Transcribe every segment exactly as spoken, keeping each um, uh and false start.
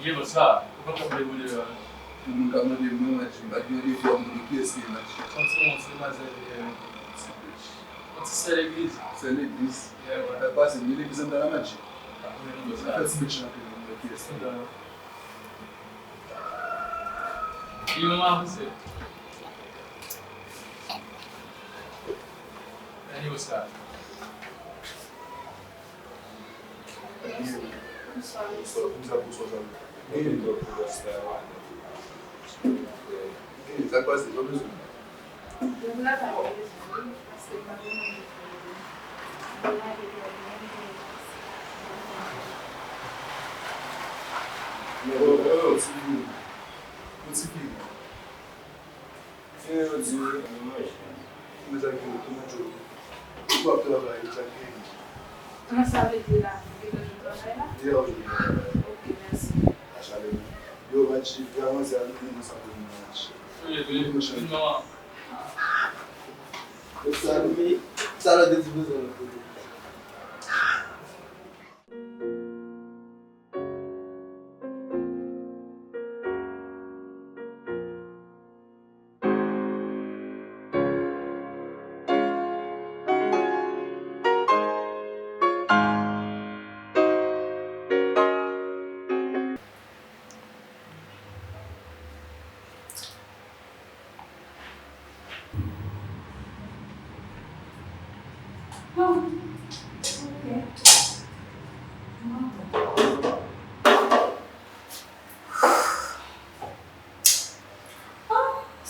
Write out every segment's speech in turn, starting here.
Ye, bòs la, ou pa konn dewoule a. Pou moun k ap mande mwen, Madji, m pa t gen randevou ak moun, kiyès li ye, Madji? Yon ti, yon ti demwazèl, yon ti bèch. Yon ti sè legliz. Sè legliz? Yeah, man. Sa k pase? Gen legliz anndan la, Madji? Pa konnen non, bòs la. Fè ti bèch la, pou mwen, kiyès li ye? Li menm avanse. Anyway, bòs la. Mwen sa gen tou nan jodi. Ou ap travay, ou sa gen. Kòman sa vle di la? Ou gen nan jodi travay la? Yè, ou jodi travay. Ok, mèsi. Achalè. Yo, Madji, avanse avèk nou nan sa pou nou mache. Wi, wi, wi, non. Sa, sa lòt de ti bezwen nou pou nou.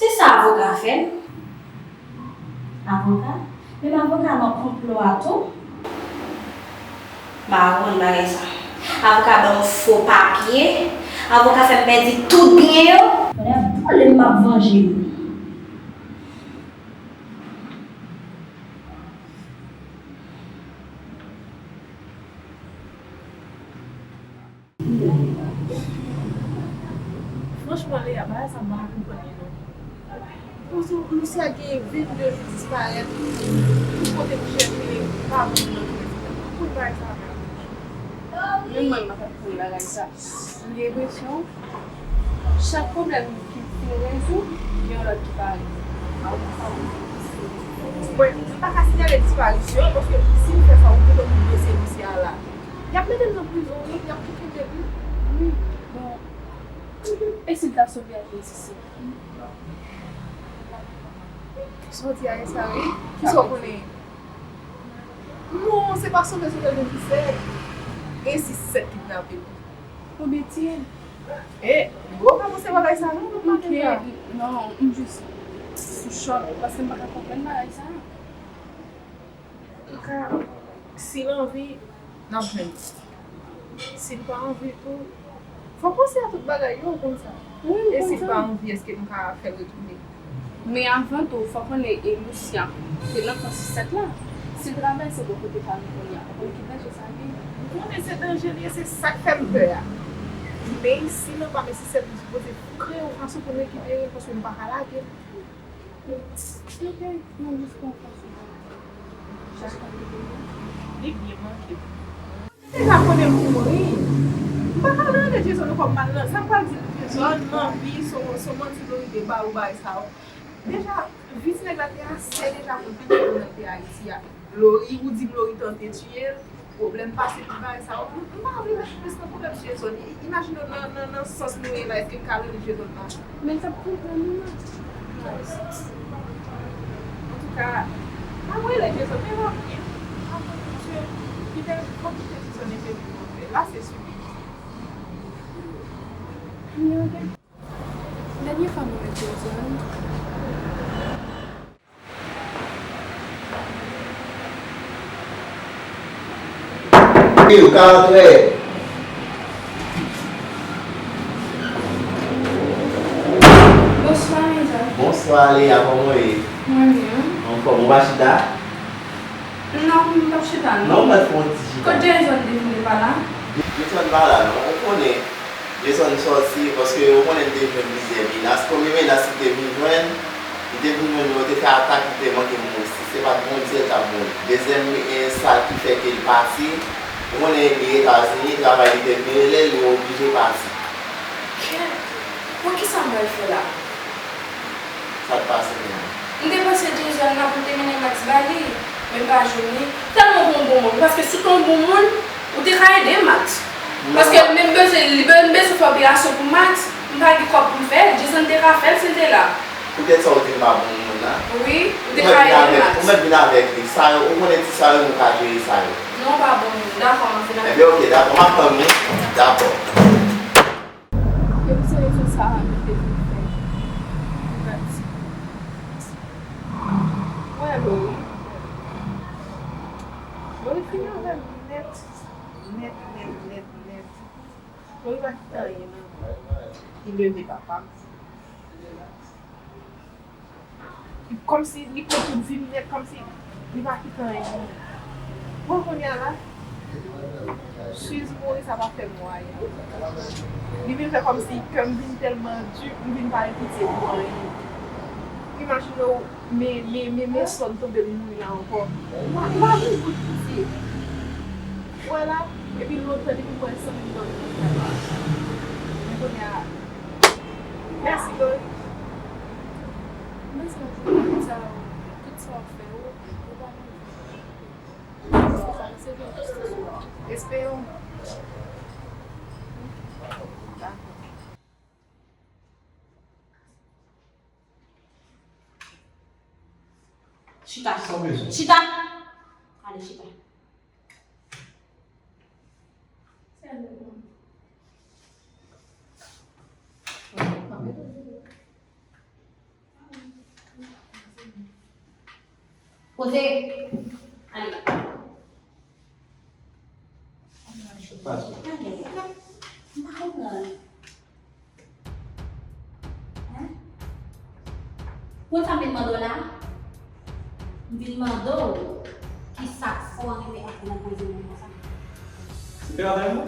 Se sa avoka fè m? Avoka? Menm avoka nan konplo a tou? M pa konn bagay sa. Avoka ban m fo papye, avoka fè m pèdi tout byen yo. Kounye a, vole m ap vanje m. Franchman, Léa, bagay sa m pa ka konprann li non. Poze w, Lucia gen vennde jou disparèt, tout kote m chèche, m pa jwenn nan tout. M konn bagay sa menm. Menm mwen, m pa ka konprann bagay sa. M gen enpresyon, chak pwoblèm ki fin rezoud, gen yon lòt ki parèt. Mwen, m pa ka siyale disparisyon, paske si m fè sa, ou gentan konn dosye Lucia la. Y ap mete l nan prizon, wi, y ap tou kenbe l, wi. Bon, e si l ta sove ak Leticia? Sa w di a, e sa, wi? Kisa w konnen? Non, se pa sove, sove, men ki fè. E si sèt kidnape l? Konbyen tiye l? E, ou pa panse bagay sa, non, non, pa gen sa. Non, m jis sou chòk, paske m pa ka konprann bagay sa. Antouka, si l anvi, n ap jwenn li. Si l pa anvi tou, fò w panse a tout bagay yo, ou konn sa. Wi, m konn sa. E si l pa anvi, èske nou ka fè l retounen? Men avan tou, fò w konnen e Lucia te nan kan sisèt la. Si l travèse bò kote pa nou kounye a, ou konn ki danje sa ye? M konnen se danje li ye, se sa k fè m pè a. Men si nan pa men sisèt, m sipoze kreye yon fason pou m rekipere l, paske m pa ka lage l. Ok, mwen jis pran konsèy. Jis pran konsèy. Li byen manke. Deja konnen m mouri. M pa ka rele Jason ankò, m pa nan. Sa m pral di Jason, m anvi, se yon, se yon manti Lorie te ba ou bagay sa yo. Deja, vi ti nèg la te ase deja konplike pou nèg te Ayiti a. Lorie, ou di m Lorie tante tiye l, pwoblèm pase tout bagay sa yo. M, m pa vle mete plis nan pwoblèm Jason. I-, imajine w nan, nan, nan sans nou ye la, èske m ka rele Jason la? Men l t ap konprann ou la. Antouka, pa rele Jason, men l ap byen. Paske, kite, fò kite Jason ete pou l konprann. La, se sou li. Dènye fwa mwen wè Jason. Yo ka antre. Pale a, kòman w ye? Mwen byen. Anfòm, ou pa chita? Non, m p ap chita, non. Non, mwen fè yon ti chita. Kot Jason te vin, li pa la? Jason pa la, non. Ou konnen, Jason sòti, paske ou konnen li te jwenn plizyè menas. Premye menas li te vin jwenn, li te vin jwenn yo, te fè atak, li te manke mouri. Si se pa t Bondye, l t ap mouri. Dezyèm, e, sa ki fè ke l pati, ou konnen li Etazini, travay li te vin rele l, li oblije pati. Kèt! Bon, kisa m pral fè la? Sa k pase menm? M te panse Jason la pou te mennen Max ba li, men m pa jwenn li. Tèlman w bon moun, paske si w te yon bon moun, ou te ka ede Max. Paske m bezwen li, m bezwen fè operasyon pou Max, m pa gen kòb pou m fè l, Jason te ka fè l si l te la. Poutèt sa w di m pa bon moun la? Wi, ou te ka ede Max. Ou mèt vin avèk li. Sa yo, ou konnen ti sa yo, nou ka jere sa yo. Non, w pa bon moun. Dakò, m ap vin avèk ou. Ebyen, oke, dakò, m ap tann ou. Dakò. Yo, m sonje sou sa a, m te vin fè. Mwen, Lori. Lori fini avè m nèt, nèt, nèt, nèt, nèt. Lori pa kite anyen, non. Li leve papa m. Kòmsi li pran tout vi m nèt, kòmsi li pa kite anyen pou mwen. Bon, kounye a la, Suze mouri, sa pa fè m mwayen. Li vin fè kòmsi kè m vin tèlman di, m vin pa gen pitye pou anyen. Imajine w, men, men, men, men sòm tonbe, l mouri la ankò. M pa, m pa gen gout pitye. Ou wè la, epi lontan depi m wè san m dòmi nan kay la. Men kounye a, Mèsi, Lori. Mèsi anpil pou tout sa w, tout sa w fè, w, w pa manje. Se sa, se byen jistis ou. Espere w. Dakò. Chita. Sa w bezwen? Chita. Ale, chita. Poze. Ale. Pase. M pa konprann. Hein? Konn sa m vin mande w la? M vin mande w kisa k fè w rive antre nan koze moun konsa. Se travay mwen.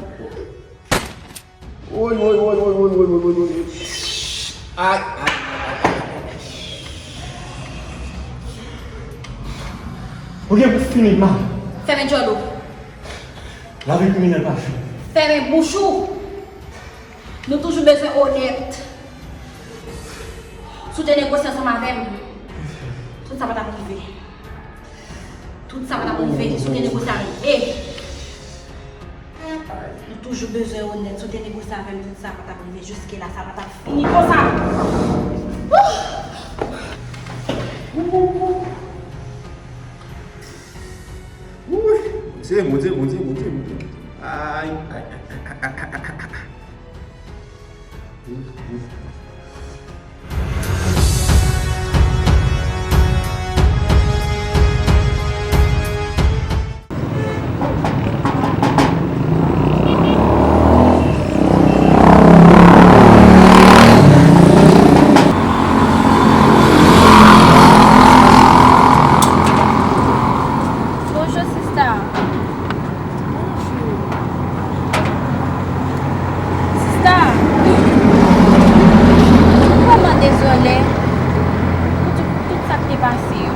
Woy, woy, woy. Ay, ay, ay, ay, ay, ay. Ou gen pou fini mal. Fèmen djòl ou. Lavi kriminèl pa fini. Fèmen bouch ou. Nou toujou bezwen onèt. Si w te negosye ansanm avè m, tout sa pa t ap rive. Tout sa pa t ap rive si w te negosye avè m. E nou toujou bezwen onèt. Si w te negosye avè m, tout sa pa t ap rive jiske la. Sa pa t ap fini konsa. Wouy! Bondye, Bondye, Bondye, Bondye, Bondye. Ay, ay, ay. Bonjou, sista. Bonjou. Sista, m vrèman dezole pou tout, tout sa k te pase yo.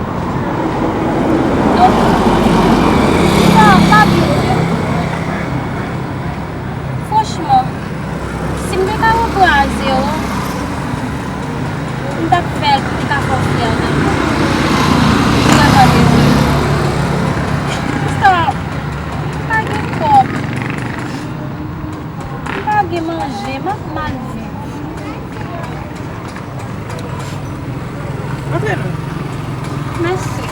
Donk, m pa, m pa byen. Franchman, si m te ka repran a zewo, m t ap fè l pou m te ka fè w fyè nan mwen. M vrèman dezole. Sista, m pa gen kòb. M pa gen manje, m ap mal viv. Antre non. Mèsi.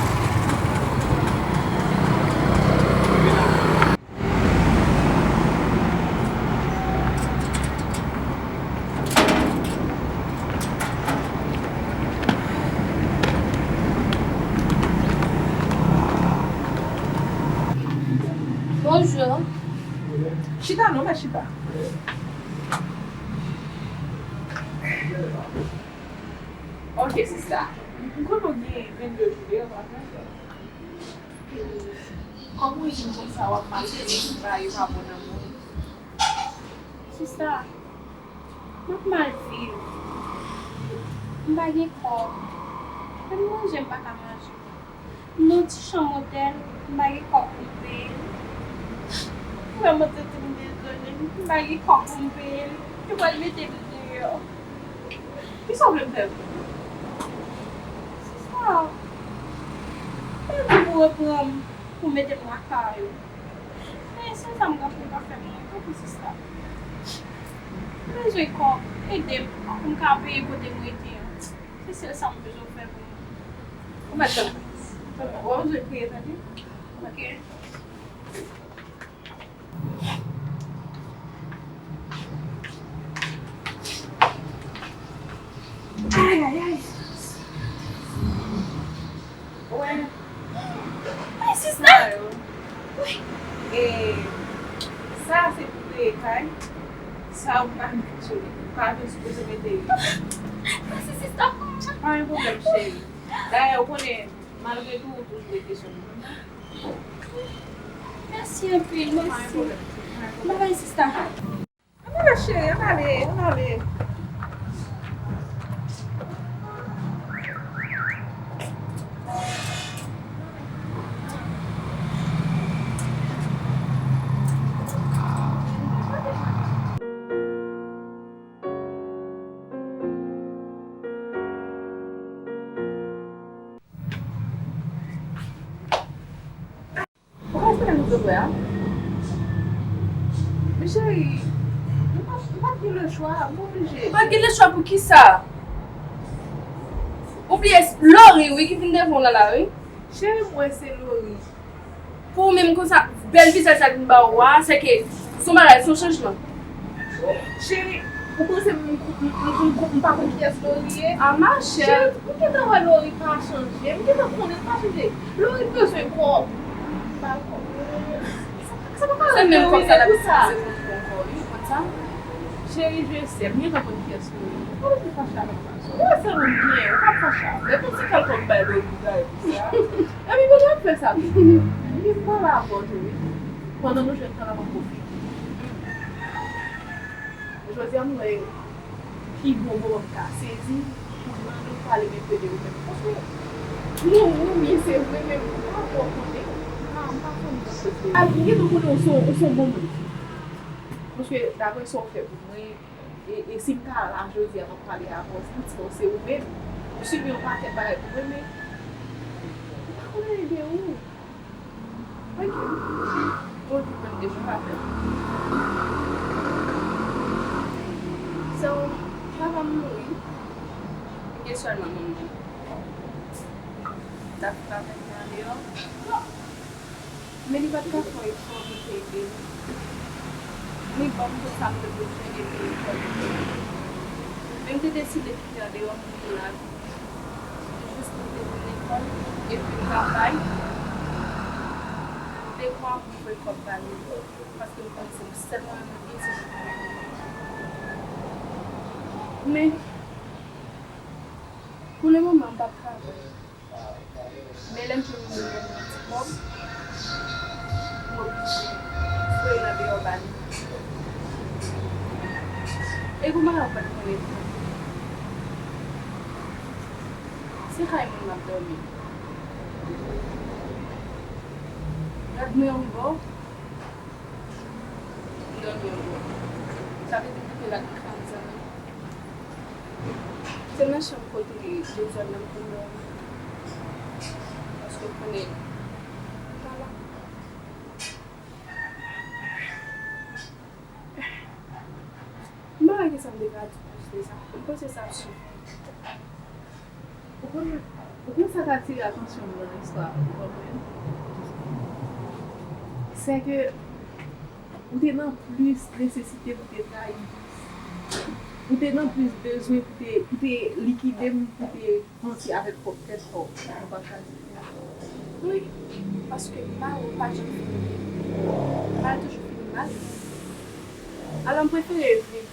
Bonjou. Chita non, mèt chita. Ò, Ok, sista. M konnen w gen vennde jou deyò, pa vre? Kòman w di m konsa w ap maltrete m, ba yo pa bon nan men w? Sista, m ap mal viv. M pa gen kòb. Menm manje, m pa ka manje. M nan yon ti chanm otèl, m pa gen kòb pou m peye l. Vrèman, tete, m dezole, m pa gen kòb pou m peye l. Yo pral mete m deyò. Kisa w vle m fè pou ou? Sista, m di pou reprann m, pou mete m lakay ou. Men sèl sa m ka fè, ou ka fè pou mwen, tanpri sista. M bezwen kòb, ede m pou m ka peye kote m rete an. Se sèl sa m bezwen w fè pou mwen. Ou mèt tanpri. Tanpri. Ou pa bezwen kriye, tande? Ok. Ay, ay, ay. Wè. Ay, sista. Sa yo. Wi. E sa se pou peye kay. Sa ou pa mete sou li. Pa vin sipoze mete li. Mèsi, sista. Pa gen pwoblèm, cheri. Dayè, ou konnen, malgre tou, ou toujou rete sou mwen. Mèsi anpil, mèsi. Babay, sista. Ann ale, cheri, ann ale, ann ale. Ou pa espere nou dwe wè a? Men cheri, m pa, m pa t gen lechwa, m oblije. Ou pa t gen lechwa pou kisa? Ou bliye Lori, wi, ki vin devan w la, la, wi. Cheri, m wè se Lori. Pou ou menm konsa, bèl vizaj sa vin ba ou a, se ke se yon bagay, se yon chanjman. Cheri, ou panse m, m, m, m, m pa konn kiyès Lori ye? A, ma chè. Cheri, m gentan wè Lori pa chanje. M gentan konnen l pa chanje. Lori bezwen kòb. M ba l kòb. Sa, sa pa ka rete wi, se pou sa. Se menm kòb sa l ap itilize pou l pran kò, wi, ou konn sa? Cheri, je sais, m gentan konn kiyès Lori ye. Ou pa bezwen fache avèk m. Ou wè sèlman m gen, ou p ap fache avè m. Lè m ti kèlkonk bay Lori, m bay pou sa. Epi, poutèt m fè sa tou. M vin pale avè w tou, wi. Pandan nou jwenn tan la, m ap pwofite. Jodi a, m wè ki bon moman m ka sezi pou m mande w pale m enpe de ou menm. Paske nou renmen, se vre, men m pa twò konnen w. M pa, m pa konn ou nan kote. A, m gentan konnen w se yon, w se yon bon moun. Paske, daprè sa w fè pou mwen, E, e si m ta la jodi a, m ap pale avè w, si m di w se ou menm, m sibi yon pakèt bagay pou mwen, men m pa konn anyen de ou. Ok. Bon, ou konprann deja, pa fè. So, papa m mouri, m gen sèlman manman m. Sa fè pa fè m nan deyò. Men li pa t ka fè yon efò pou l te ede m. Li ban m tout sa m te bezwen epi li fè l pou mwen. Men m te deside kite andeyò pou m vin la jis pou m te vin lekòl epi m travay dekwa pou m voye kòb ba li. Paske m konnen se li sèlman mwen gen, se li ki mwen. Men, pou lemoman, m p ap travay. Men lè m jwenn yon ti kòb, m oblije voye l andeyò ba li. E gon bagay ou pa t konnen tou. Se kay moun m ap dòmi. Rad mwen yon bò, m dòmi yon bò. Sa vle di m kite rad kraze. Se nan chanm kote de zòn nan m konn dòmi. Paske w konnen, m pa la. M pa wè kisa m te ka di plis de sa. M panse sa ap sifi. Ou konn, ou konn sa k atire atansyon m nan istwa a, ou konprann? Se ke ou te nan plis nesesite pou te trayi m plis. Ou te nan plis bezwen pou te, pou te likide m, pou te panse avèk pwòp tèt pa w. Ou pa ka di. Wi, paske malè pa janm fini byen. Malè toujou fini mal. Alò, m prefere viv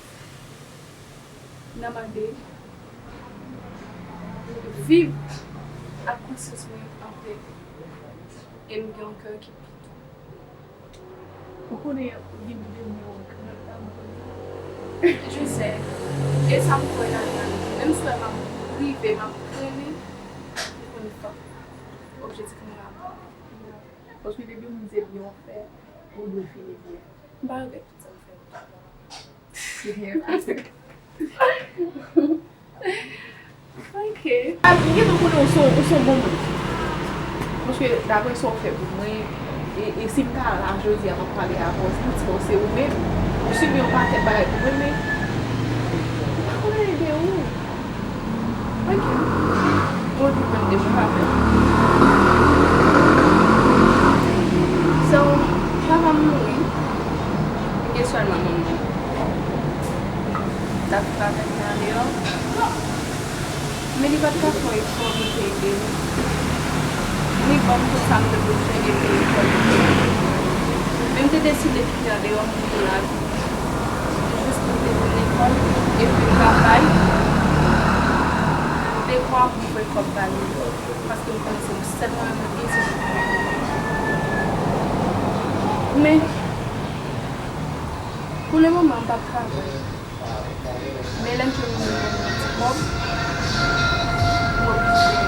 nan mande, m Viv ak konsyans mwen anpè. E m gen yon kè ki pito. Ou konnen ou gen de nimewo krant la, m konnen. Je sais. E sa m kwè ladan l. Menm si w wè m ap rive, m ap trennen, m konnen fòk objektif mwen atteint. Paske depi yon moun se byen w fè, ou dwe fini byen. M pa regrèt tout sa m fè. Se byen. Ok. A, m gentan konnen ou se yon, ou se yon bon moun. Paske daprè sa w fè pou mwen, e, e si m ta la jodi a, m ap pale avè w, si m di w se ou menm, ou sibi yon pakèt bagay pou mwen, men m pa konnen ede ou. Ok. Bon, ou konn deja avè m. So, papa m mouri, m gen sèlman manman m. L ap viv avèk mwen andeyò. Men li pa t ka fè yon efò pou l te ede nou. Ni ban m tout sa m te bezwen e peye lekòl li. Men m te deside kite andeyò moun nan lavi m, jis pou m te vin lekòl e vin travay dekwa pou m voye kòb ba li. Paske m konnen se pou sèl mwen menm li ye, se pou mwen. Men, pou le moman, m p ap travay. Men lè m jwenn yon bon ti kòb, m oblije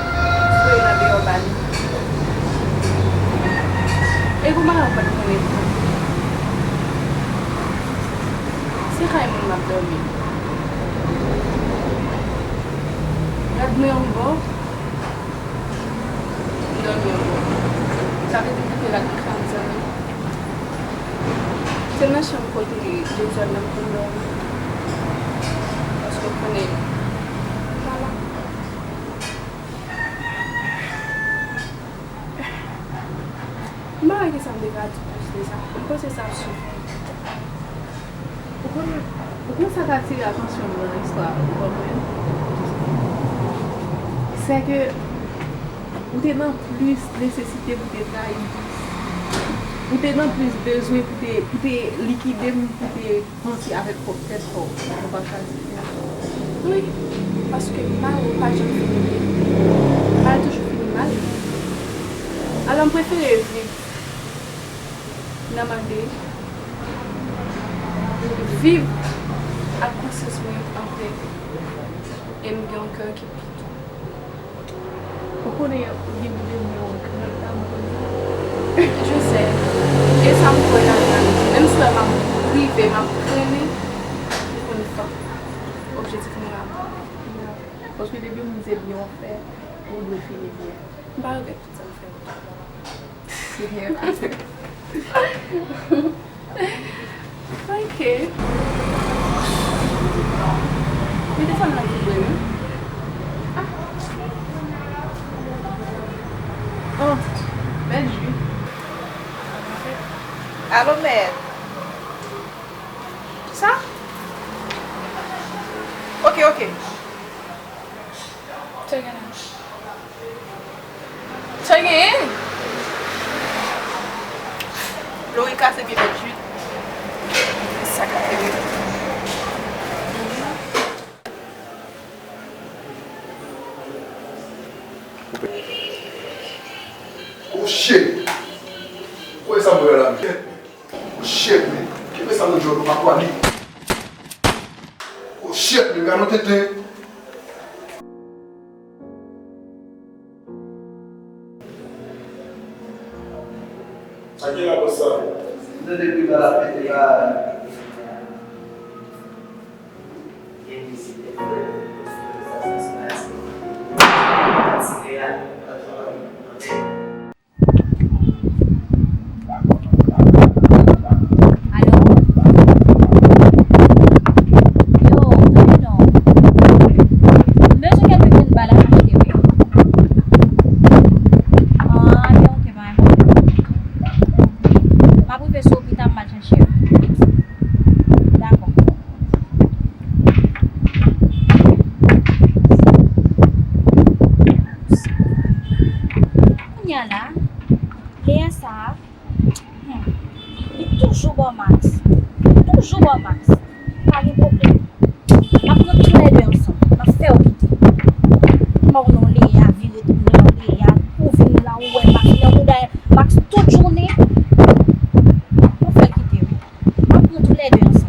voye l andeyò ba li. E gon bagay ou pa t konnen tou. Se kay moun m ap dòmi. Rad mwen yon bò, m dòmi yon bò. Sa vle di m kite rad mwen kay yon zanmi. Se nan chanm kote Jezòn nan m konn dòmi. Paske w konnen, m pa la. M pa wè kisa m te ka di plis de sa. M panse sa ap sifi. Ou konn, ou konn sa k atire atansyon m nan istwa a, ou konprann? Sèke ou te nan plis nesesite pou te trayi m plis. Ou te nan plis bezwen pou te, pou te likide m, pou te panse avèk pwòp tèt pa w, ou pa chwazi fè l. Wi, paske mal pa janm fini byen. Mal toujou fini mal. Alò, m prefere viv nan mande, viv ak konsyans mwen anpè, e m gen yon kè ki pito. Ou konnen ou gen de nimewo krant la, m konnen. Je sais. E sa m kwè ladan l. Menm si w wè m ap rive, m ap trennen, m konnen fòk objektif mwen atteint. Paske depi yon moun se byen w fè, ou dwe fini byen. M pa regrèt tout sa m fè pou ou. Se byen. Ok. Mete fòm nan tou pre, wi. Ah. Oh, bèl ji. Alo, mèt. Kisa? Ok, ok. Sa gen la? Sa genyen? Lori kase pye mèt Jid. Sa k ap fè menm? Oh shit! Kwè sa mwen la. Oh shit, men. Kenbe sa nan djòl ou pa pwale. Oh shit, men. Gade yon tenten. Sa ki la bòs sa? Tande bri ba la pete ba. Gen vizitè. Sa, sa, sa, sa. Alo? Yo, tande non. M bezwen kèk minit m ba la chache, wi. Ah, ok, ok, pa gen pwoblèm. M ap rive sou ou pita, m al chache. Dakò. Kounye a la, Lè sa a, hmm, li toujou ba w maks. Li toujou ba w maks. Pa gen pwoblèm. M ap pran toulède ansanm. M ap fè w kite. M ba w non, Max tout jounen. Mwen fè l kite wi. M ap pran toulède ansanm.